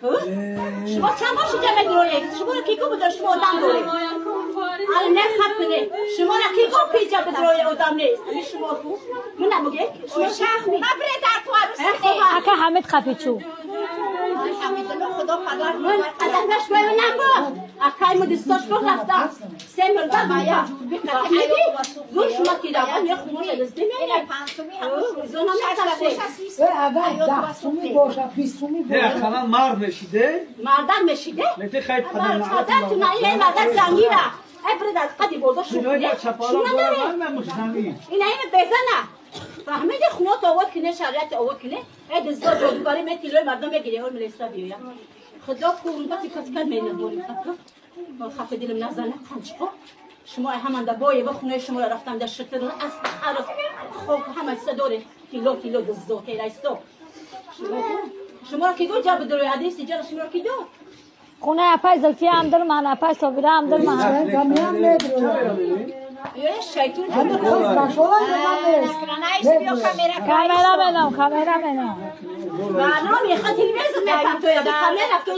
شما چند بار شده میدروید شما را کی کو بدر شما آدم دارید الان نه خط کنه شما را کی کو پیجا بدروی آدم نیست همین شما کو من نمیگه شما شخ نبره در تو عروسی اکا حمید خفیچو حمید خدا پدر من قدم نشوی نگو اکای مدستاش کو رفته سه مرد مایا زور شما کی دادن یه خونش دستی میره اگر 10 سومی باشه 20 سومی باشه نه خانم مرد نشیده مردم نشیده نه خیلی پدر تو نه این مردم زنگیره ای برادر قدی بودا شو این این بزنه فهمیدی خونه تو آورد کنه شریعت آورد کنه ای دزدا جادوگری می تیلوی مردم میگیره هول ملیسا بیویا خدا کورون باتی کتکل می نداری خفه دلم نزنه قنچقا شما همان در بایه و خونه شما را رفتم در شتر از خرف خاک همه چیز داره کیلو کیلو دزدا تیلایستا شما را کی گفت جاب دروی حدیث اینجا شما را کی داد خونه اپای زلفیه هم در من اپای صابره هم در من یه شیطون کامرا منم کامرا منم برنامه میخواد تلویزیون میپرتوید کامرا تو